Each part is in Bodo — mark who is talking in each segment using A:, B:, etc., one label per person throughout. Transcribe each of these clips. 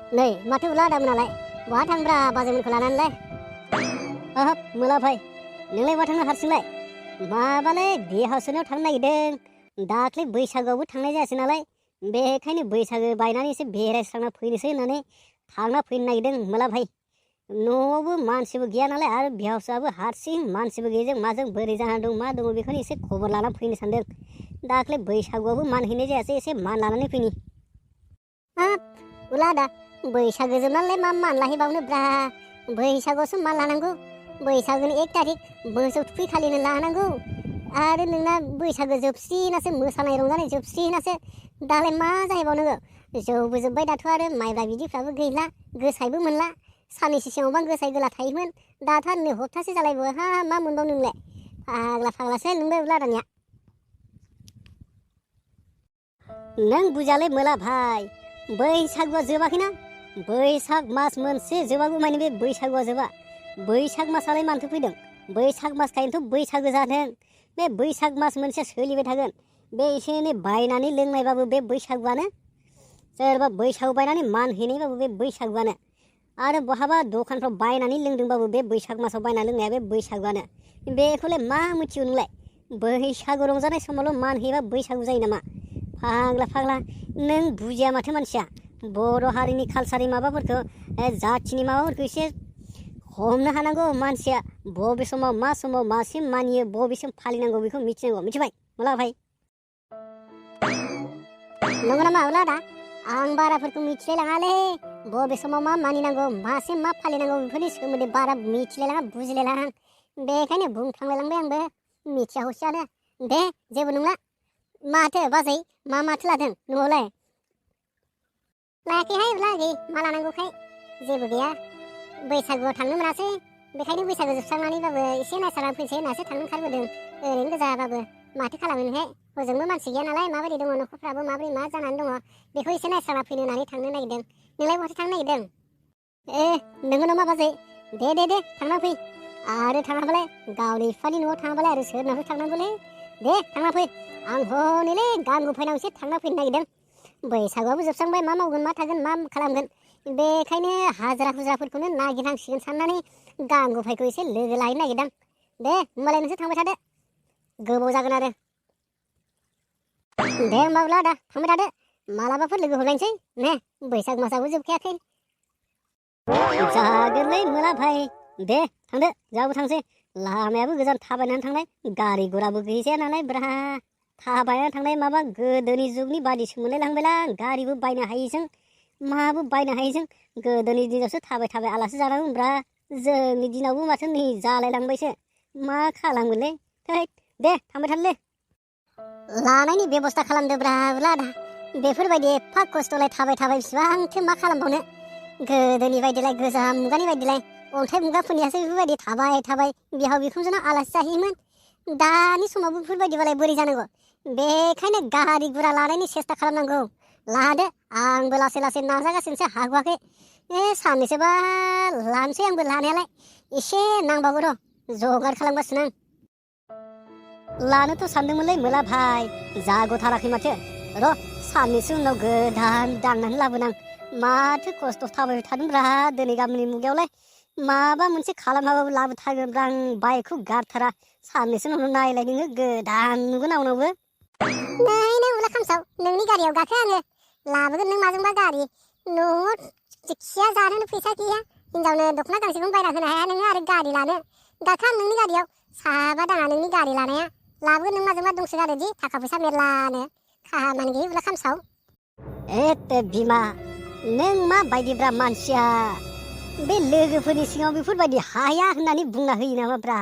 A: नै माथो उलादामोनालाय बहा थांब्रा बाजैमोनखौ लानानैलाय? हाब मोला भाई नोंलाय बहा थांनो हारसिंलाय? माबालै बिहाव सोनायाव थांनो नागिरदों। दाख्लै बैसागोआवबो थांनाय जायासै नालाय बेखायनो बैसागो बायनानै एसे बेरायस्रांना फैनोसै होननानै थांना फैनो नागिरदों मोला भाई। न'आवबो मानसिबो गैया नालाय आरो बिहावसोआबो हारसिं मानसिबो गैयैजों माजों बोरै जाना दं मा दङ बेखौनो एसे खबर लाना फैनो सानदों। दाख्लै बैसागुआवबो मान हैनाय जायासै एसे मान लानानै फैनि। हाब उलादा बैसागो जोबनानैलाय मा मान लाहैबावनो ब्रा? बैसागुआवसो मान लानांगौ। बैसागोनि 1 तारिख मोसौ थुखैखालिनो लानांगौ। आरो नोंना बैसागो जोबसिनासो मोसानाय रंजानाय जोबसिनासो दालाय मा जाहैबावनांगौ? जौबो जोब्बाय दाथ' आरो माइब्रा बिदैफ्राबो गैला गोसायबो मोनला। साननैसो सिगाङावबा गोसाय गोला थायोमोन दाथ' आरो नै हप्तासे जालायबाय हा मा मोनबाव नोंलाय? फाग्ला फाग्लासो नोंबो उलादानिया। नों बुजियालै मोला भाई बैसागुआ जोबाखैना? बैसाग मास मोनसे जोबागौ माने बे बैसागुआ जोबा। बैसाग मासालाय मानोथो फैदों? बैसाग मासखायनोथ' बैसागो जादों। बे बैसाग मास मोनसेया सोलिबाय थागोन। बे एसे एनै बायनानै लोंनायबाबो बे बैसागुआनो। सोरबा बैसागु बायनानै मान हैनायबाबो बे बैसागुआनो। आरो बहाबा दखानफ्राव बायनानै लोंदोंबाबो बे बैसाग मासाव बायना लोंनाया बे बैसागुआनो। बेखौलाय मा मिथिगौ नोंलाय? बैसागु रंजानाय समावल' मान हैबा बैसागु जायो नामा? फाग्ला फाग्ला नों बुजिया माथो मानसिया। बर' हारिनि कालसारनि माबाफोरखौ जाथिनि माबाफोरखौ एसे हमनो हानांगौ मानसिया। बबे समाव मा समाव मासिम मानियो बबेसिम फालिनांगौ बेखौ मिथिनांगौ। मिथिबाय मोला भाई? नंगौ नामा उलादा? आं बाराफोरखौ मिथिलायलाङालै। बबे समाव मा मानिनांगौ मासिम मा फालिनांगौ बेफोरनि सोमोन्दै बारा मिथिलायलाङा बुजिलायलाङा। बेखायनो बुंफ्लांलायलांबाय आंबो मिथिया हसियानो। दे जेबो नंला। माथो बाजै मा माथो लादों न'आवलाय? लायाखैहाय उलागै मा लानांगौखाय जेबो गैया। बैसागुआव थांनो मोनासै बेखायनो बैसागु जोबस्रांनानैबाबो एसे नायस्रांना फैनोसै होननासो थांनो ओंखारबोदों। ओरैनो गोजाबाबो माथो खालामनोहाय हजोंबो मानसि गैया नालाय माबायदि दङ न'खरफ्राबो माबोरै मा जानानै दङ बेखौ एसे नायस्रांना फैनो होननानै थांनो नागिरदों। नोंलाय बहाथो थांनो नागिरदों? नोंगौ नामा बाजै? दे थांना फै। आरो थाङाबालाय गावनि बिफानि न'आव थाङाबालाय आरो सोरनावथो थांनांगौलै। दे थांना फै। आं हनैलै गान गुफायनाव एसे थांना फैनो नागिरदों। बैसागुआबो जोबस्रांबाय मा मावगोन मा थागोन मा खालामगोन बेखायनो हाजिरा हुजिराफोरखौनो नागिरनांसिगोन साननानै गान गुफायखौ एसे लोगो लाहैनो नागिरदों। दे होमबालाय नोंसोर थांबाय थादो गोबाव जागोन आरो। दे होमबा उलादा थांबाय थादो मालाबाफोर लोगो हमलायनोसै ने बैसाग मासाबो जोबखायाखै। जागोनलै मोला भाई दे थांदो जोंहाबो थांसै। लामायाबो गोजान थाबायनानै थांनाय गारि गुराबो गैजाया नालाय ब्रा। थाबायनानै थांनाय माबा गोदोनि जुगनि बादिसो मोनलायलांबायलां। गारिबो बायनो हायैजों माबो बायनो हायैजों गोदोनि दिनावसो थाबाय थाबाय आलासि जानांगौमोनब्रा। जोंनि दिनावबो माथो नै जालायलांबायसो मा खालामगोनलै। दे थांबाय थादोलै। लानायनि बेब'स्था खालामदोब्रा उलादा। बेफोरबायदि एफा खस्थ'लाय थाबाय थाबाय बेसिबांथो मा खालामबावनो। गोदोनि बायदिलाय गोजाम मुगानि बायदिलाय अन्थाइ मुगाफोरनियासो बेफोरबायदि थाबाय थाबाय बिहाव बिखुनजोनाव आलासि जाहैयोमोन। दानि समावबो बेफोरबायदिबालाय बोरै जानांगौ। बेखायनो गारि गुरा लानायनि सेस्था खालामनांगौ। लादो आंबो लासै लासै नाजागासिनोसो हागवाखै। साननैसोबा लानोसै आंबो लानायालाय एसे नांबावगौ र' जगार खालामगासिनो आं। लानोथ' सानदोंमोनलै मोला भाई जाग'थाराखै माथो। र' साननैसो उनाव गोदान दांनानै लाबोनां। माथो खस्थ' थाबायबाय थादोंब्रा दिनै गामिनि मुगायावलाय। माबा मोनसे खालामनाबाबो लाबोथारगोनब्रा आं बाइकखौ गारथारा। साननैसो उनाव नायलाय नोङो गोदान नुगोन आंनावबो। नै उला खामसाव नोंनि गारियाव गाखो आङो। लाबोगोन नों माजोंबा गारि। न'आव खिया जानोनो फैसा गैया। हिनजावनो दख'ना गांसेखौनो बायना होनो हाया नोङो आरो गारि लानो। गाखो आं नोंनि गारियाव साबा दाङा नोंनि गारि लानाया। लाबोगोन नों माजोंबा दंसोगारोदि थाखा फैसा मेरलानो। खामानि गैयै उला खामसाव। बिमा नों मा बायदिब्रा मानसिया। बे लोगोफोरनि सिगाङाव बेफोरबायदि हाया होननानै बुंना होयो नामाब्रा?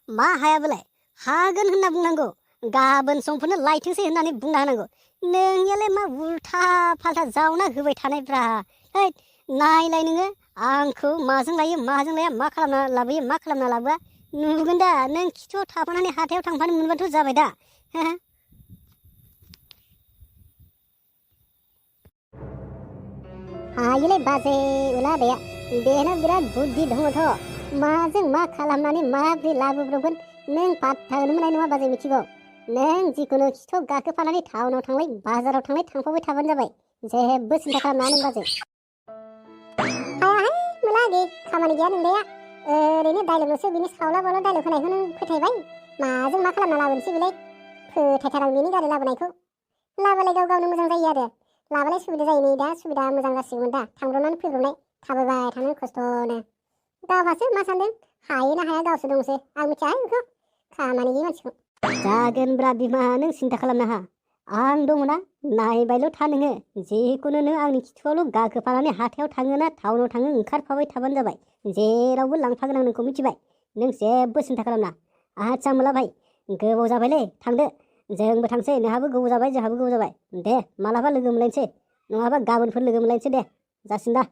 A: मा हायाबोलाय? हागोन होनना बुंनांगौ। गाबोन समफोरनो लायथोंसै होननानै बुंना होनांगौ। नोंनियालाय मा उल्था फाल्था जावना होबाय थानायब्रा। नायलाय नोङो आंखौ माजों लायो माजों लाया मा खालामना लाबोयो मा खालामना लाबोआ नुगोन दा। नों खिथुआव थाफानानै हाथायाव थांफानो मोनबाथ' जाबाय दा। हायोलै बाजै उलादाया बेना बिराद बुद्धि दङथ'। माजों मा खालामनानै माब्रै लाबोब्रबगोन नों पात्ताखौनो मोननाय नङा बाजै मिथिगौ। नों जिखुनु खिथुआव गाखोफानानै टाउनाव थांलाय बाजाराव थांलाय थांफाबाय थाबानो जाबाय। जेबो सिन्था खालामनाङा नों बाजै।
B: बागै खामानि गैया नोंदाया ओरैनो डायलगल'सो बिनि सावला बावला डायलग होनायखौ नों फोथायबाय माजों मा खालामना लाबोनोसै बेलाय फोथायथारा बिनि गारि लाबोनायखौ लाबालाय गाव गावनो मोजां जायो आरो लाबालाय सुबिदा जायो नै दा सुबिदा मोजां जासिगौमोन दा थांब्रबनानै फैब्रबनाय थाबायबाय थानो खस्थ'नो गावहासो मा सानदों हायो ना हाया गावसो दंसै आं मिथिया बेखौ खामानि गैयि मानसिखौ
A: जागोनब्रा बिमा नों सिन्था खालामनाङा आं दङना नायबायल' था नोङो जिखुनु नों आंनि खिथुआवल' गाखोफानानै हाथायाव थाङोना टाउनाव थाङो ओंखारफाबाय थाबानो जाबाय जेरावबो लांफागोन आं नोंखौ मिथिबाय नों जेबो सिन्था खालामना आदसा मोला भाई गोबाव जाबायलै थांदो जोंबो थांसै नोंहाबो गोबाव जाबाय जोंहाबो गोबाव जाबाय दे मालाबा लोगो मोनलायनोसै नङाबा गाबोनफोर लोगो मोनलायनोसै दे जासिन दा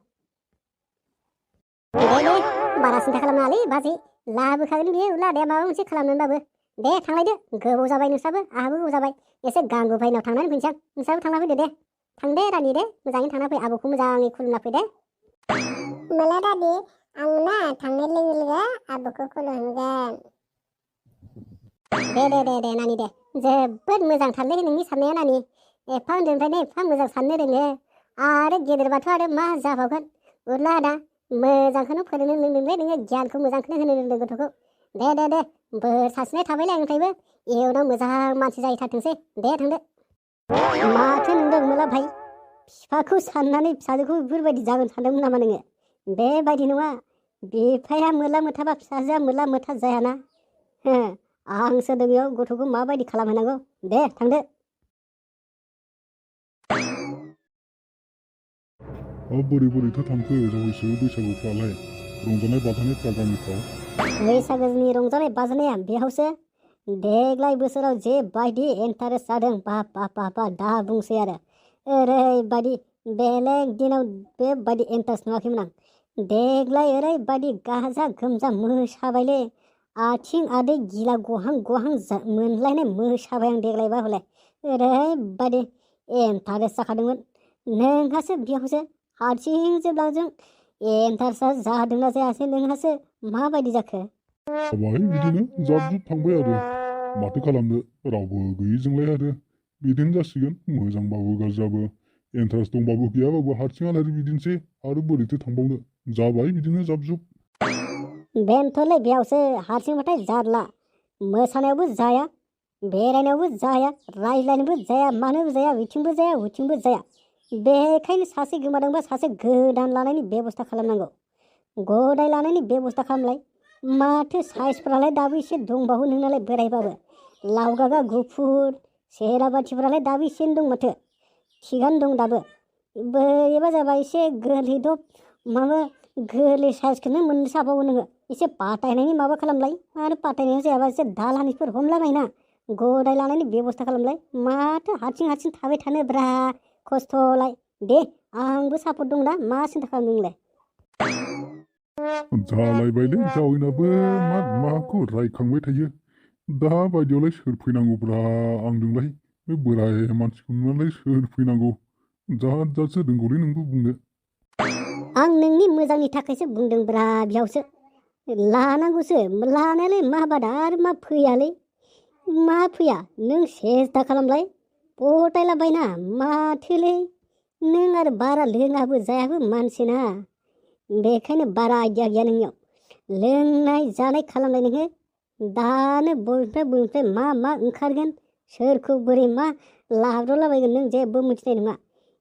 B: दे बारा सिन्था खालामनाङालै बाजै लाबोखागोन बियो लादाया माबा मोनसे खालामनानैबाबो दे थांलायदो गोबाव जाबाय नोंस्राबो आंहाबो गोबाव जाबाय एसे गांगु भाइनाव थांनानै फैनोसै नोंस्राबो थांना फैदो दे थांदे रानि दे मोजाङै थांना फै आबौखौ मोजाङै खुलुमना फै दे मोला दादि आं ना थांनाय लोगो लोगो आबौखौ खुलुमगोन दे नानि दे जोबोद मोजांथारलै नोंनि साननाया नानि एफा उन्दैनिफ्रायनो एफा मोजां साननो रोङो आरो गेदेरबाथ' आरो मा जाबावगोन उरला आदा मोजांखौनो फोरोंनो रोंदोंलै नोङो गियानखौ मोजांखौनो होनो रोंदों गथ'खौ दे बोर सारस्रिनाय थाबायलै आंनिफ्रायबो इयुनाव मोजां मानसि जाहैथारथोंसै दे थांदो
A: माथो नोंदों मोला भाई बिफाखौ साननानै फिसाजोखौ बेफोरबायदि जागोन सानदोंमोन नामा नोङो बेबायदि नङा बिफाया मोला मोथाबा फिसाजोआ मोला मोथा जायाना आंसो नोंनियाव गथ'खौ माबायदि खालामहैनांगौ दे थांदो
C: बोरै थांखो जयैसो बैसागुफ्रालाय रंजानाय बाजानायफ्रा गामिफ्राव
A: बैसागोनि रंजानाय बाजानाया बेयावसो देग्लाय बोसोराव जेबायदि इन्टारेस्ट जादों बा दा बुंसै आरो ओरैबायदि बेलेग दिनाव बेबायदि इन्टारेस्ट नुवाखैमोन आं देग्लाय ओरैबायदि गाजा गोमजा मोसाबायलै आथिं आदै गिला गहां मोनलायनाय मोसाबाय आं देग्लायबा हले ओरैबायदि इन्टारेस्ट जाखादोंमोन नोंहासो बेयावसो हारसिं जेब्लाजों इन्टारेस्टआ जादोंना जायासै नोंहासो माबायदि जाखो
C: जाबाय बिदिनो जाब जुब थांबाय आरो माथो खालामनो रावबो गैयिजोंलाय आरो बिदिनो जासिगोन मोजांबाबो गाज्रिबाबो इन्टारेस्ट दंबाबो गैयाबाबो हारसिङालाय बिदिनोसै आरो बोरैथो थांबावनो जाबाय बिदिनो जाब जुब
A: बेनोथ'लै बेयावसो हारसिंबाथाय जारला मोसानायावबो जाया बेरायनायावबो जाया रायज्लायनोबो जाया मानोबो जाया बिथिंबो जाया हुथिंबो जाया बेखायनो सासे गोमादोंबा सासे गोदान लानायनि बेब'स्था खालामनांगौ गदाय लानायनि बेब'स्था खालामलाय माथो साइजफ्रालाय दाबो एसे दंबावो नोंनालाय बोरायबाबो लावगागा गुफुर सेराबाथिफ्रालाय दाबो एसे दं माथो थिगानो दं दाबो बोरैबा जाबा एसे गोरलैदब माबा गोरलै साइजखौनो मोननो साबावो नोङो एसे बाटायनायनि माबा खालामलाय आरो बाटायनायाव जायाबा एसे दालानिफोर हमलाबायना गदाय लानायनि बेब'स्था खालामलाय माथो हारसिं थाबाय थानो ब्रा खस्थ'लाय दे आंबो सापर्ट दं दा मा सिन्था खालामदों नोंलाय
C: जालायबायलै जावैनाबो माखौ रायखांबाय थायो दा बायदियावलाय सोर फैनांगौब्रा आंजोंलाय बे बोराय मानसिखौ नुनानैलाय सोर फैनांगौ जासो रोंगौलै नोंबो बुंनो
A: आं नोंनि मोजांनि थाखायसो बुंदोंब्रा बेयावसो लानांगौसो लानायालाय मा बादा आरो मा फैयालै मा फैया नों सेस्था खालामलाय गथायलाबायना माथोलै नों आरो बारा लोङाबो जायाबो मानसिना बेखायनो बारा आइडिया गैया नोंनियाव लोंनाय जानाय खालामनाय नोङो दानो बयनिफ्राय मा ओंखारगोन सोरखौ बोरै मा लाब्रलाबायगोन नों जेबो मिथिनाय नङा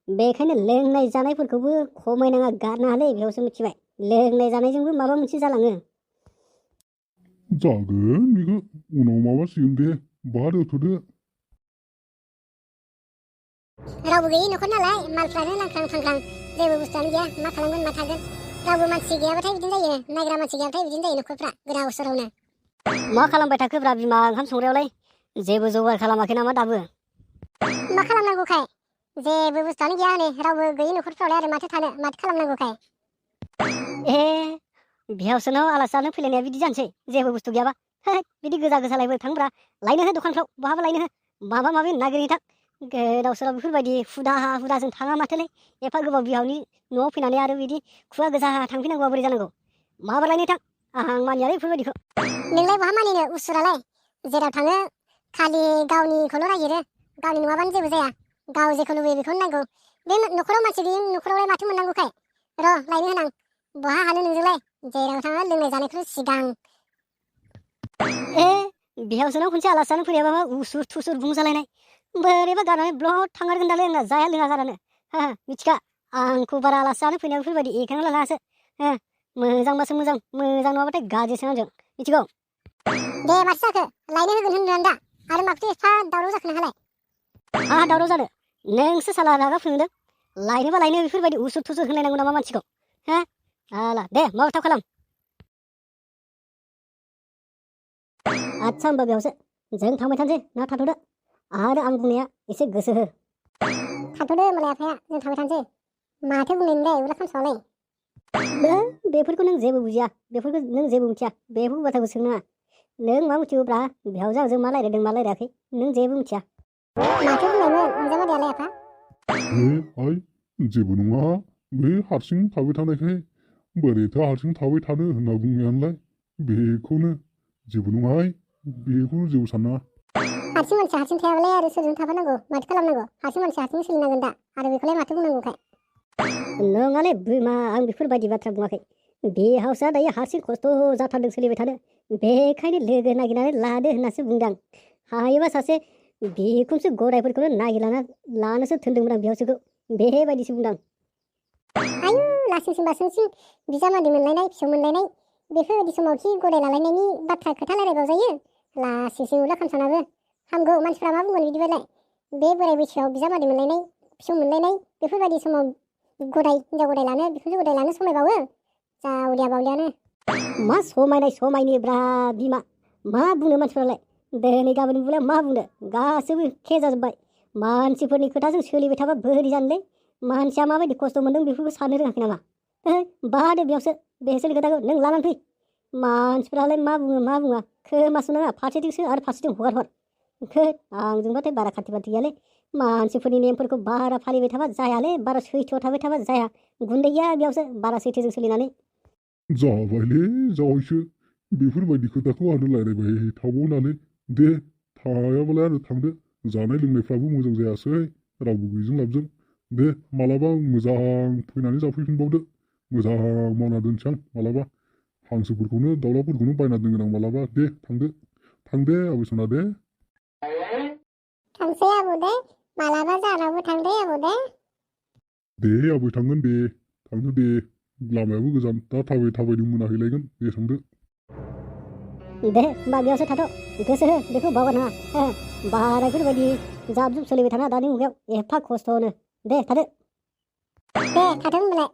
A: बेखायनो लोंनाय जानायफोरखौबो खमायनाङा गारनाङालै बेयावसो मिथिबाय लोंनाय जानायजोंबो माबा मोनसे जालाङो
C: जागोन बेखौ उनाव माबासिगोन दे बहा दोनथ'दो
B: रावबो गैयि न'खर नालाय मालफ्रानो लांख्रां फांख्रां जेबो बुस्थुआनो गैया मा खालामगोन मा थागोन रावबो मानसि गैयाबाथाय बिदिनो जायो नायग्रा मानसि गैयाबाथाय बिदिनो जायो न'खरफ्रा गोदाव सोरावनो
A: मा खालामबाय थाखोब्रा बिमा ओंखाम संग्रायावलाय जेबो जगार खालामाखै नामा दाबो
B: मा खालामनांगौखाय जेबो बुस्थुआनो गैया हनै रावबो गैयि न'खरफ्रावलाय आरो माथो थानो माथो खालामनांगौखाय
A: बिहावसोनाव आलासि जानो फैलायनाया बिदि जानोसै जेबो बुस्थु गैयाबा बिदि गोजालायबो थांब्रा लायनो हो दखानफ्राव बहाबा लायनो हो माबा माबि नागिरहैथां गोदाव सोराव बेफोरबायदि हुदाजों थाङा माथोलै एफा गोबाव बिहावनि न'आव फैनानै आरो बिदि खुवा गोजा थांफिनांगौआ बोरै जानांगौ माबा लायनो थां आं मानियालै बेफोरबायदिखौ
B: नोंलाय बहा मानिनो उसुरालाय जेराव थाङो खालि गावनिखौल' नागिरो गावनि नङाबानो जेबो जाया गाव जेखौ लुबैयो बेखौनो नांगौ बे न'खराव मानसि गैयि न'खरावलाय माथो मोननांगौखाय र' लायनो होनां बहा हानो नोंजोंलाय जेराव थाङा लोंनाय जानायखौ सिगां
A: बिहावजोनाव खनसे आलासि जानो फैनायाबा मा उसुर थुसुर बुंजालायनाय बोरैबा गारनानै ब्लद थांगारगोन दालै आंना जाया लोङा गारानो मिथिखा आंखौ बारा आलासि जानो फैनायाव बेफोरबायदि एखायनो लानाङासो मोजांबासो मोजां नङाबाथाय गाज्रिसो आंजों मिथिगौ
B: दे माथो जाखो लायनो होगोन होनदों दा आरो माखौथो एफा दावराव जाखो नोंहालाय
A: आंहा दावराव जानो नोंसो साला रागा फोजोंदों लायनोबा लायनो बेफोरबायदि उसुर थुसुर होनलायनांगौ नामा मानसिखौ आला दे माबा थाब खालाम आदसा होमबा बेयावसो जों थांबाय थानोसै ना थाथ'दो आरो आं बुंनाया एसे गोसो हो
B: थाथ'दो होमबालाय आफाया जों थांबाय थानोसै माथो बुंनायमोनलाय उला खामसावालाय
A: बेफोरखौ नों जेबो बुजिया बेफोरखौ नों जेबो मिथिया बेफोर बाथ्राखौ सोंनाङा नों मा मिथिगौब्रा बिहावजों आंजों मा रायलायदों मा रायलायाखै नों जेबो मिथिया
B: माथो बुंनायमोन बिजामादैयालाय आफा
C: आइ जेबो नङा बे हारसिं थाबाय थानायखाय बोरैथो हारसिं थाबाय थानो होनना बुंनायानोलाय बेखौनो जेबो नङा आइ बेखौ जेबो साननाङा
B: हारसिं मानसि हारसिं थायाबालाय आरो सोरजों थाफानांगौ माथो खालामनांगौ हारसिं मानसि हारसिं सोलिनांगोन दा आरो बेखौलाय माथो बुंनांगौखाय
A: नङालै बिमा आं बेफोरबायदि बाथ्रा बुङाखै बिहावसा दायो हारसिं खस्थ' जाथारदों सोलिबाय थानो बेखायनो लोगो नागिरनानै लादो होननासो बुंदां हायोबा सासे बिखुनजो गरायफोरखौनो नागिरलाना लानोसो थोनदोंमोन आं बिहावसोखौ बेबायदिसो बुंदां
B: आयु लासिंसिं बासिंसिं बिजामादै मोनलायनाय फिसौ मोनलायनाय बेफोरबायदि समावखि गराय लालायनायनि बाथ्रा खोथा रायलायबावजायो लासिंसिं उला खामसानाबो हामगौ मानसिफ्रा मा बुंगोन बिदिबालाय बे बोराय बैसोआव बिजामादै मोनलायनाय फिसौ मोनलायनाय बेफोरबायदि समाव गदाय हिनजाव गदाय लानो बिखुनजो गदाय लानो समायबावो जावलिया बावलियानो
A: मा समायनाय समायनिब्रा बिमा मा बुंनो मानसिफ्रालाय दिनै गाबोन बुंलाय मा बुंनो गासैबो एखे जाजोब्बाय मानसिफोरनि खोथाजों सोलिबाय थाबा बोरै जानोलै मानसिया माबायदि खस्थ' मोनदों बेफोरखौ साननो रोङाखै नामा बादो बेयावसो बेसोरनि खोथाखौ नों लानानै फै मानसिफ्रालाय मा बुङो मा बुङा खोमासो नङा फारसेथिंसो आरो फारसेथिं हगार हर आंजोंबाथाय बारा खाथि बाथि गैयालै मानसिफोरनि नेमफोरखौ बारा फालिबाय थाबा जायालै बारा सैथोआव थाबाय थाबा जाया गुन्दै गैया बेयावसो बारा सैथोजों सोलिनानै
C: जाबायलै जाबायसो बेफोरबायदि खोथाखौ आरो रायलायबाय थाबावनानै दे थायाबालाय आरो थांदो जानाय लोंनायफ्राबो मोजां जायासै रावबो गैयिजों लाबजों दे मालाबा मोजां फैनानै जाफैफिनबावदो मोजां मावना दोनसै आं मालाबा हांसोफोरखौनो दाउलाफोरखौनो बायना दोनगोन आं मालाबा दे थांदे आबै सना दे
B: थांसै आबौ दे मालाबा जाहानावबो थांदे आबौ
C: दे आबै थांगोन दे थांदो दे लामायाबो गोजान दा थाबायनो मोनाहैलायगोन दे थांदो
A: दे होमबा बेयावसो थाथ' गोसो हो बेखौ बावगारनाङा बारा बेफोरबायदि जाब जुब सोलिबाय थाना दानि मुगायाव एफा खस्थ'नो दे थादो
B: दे थाथों होनबालाय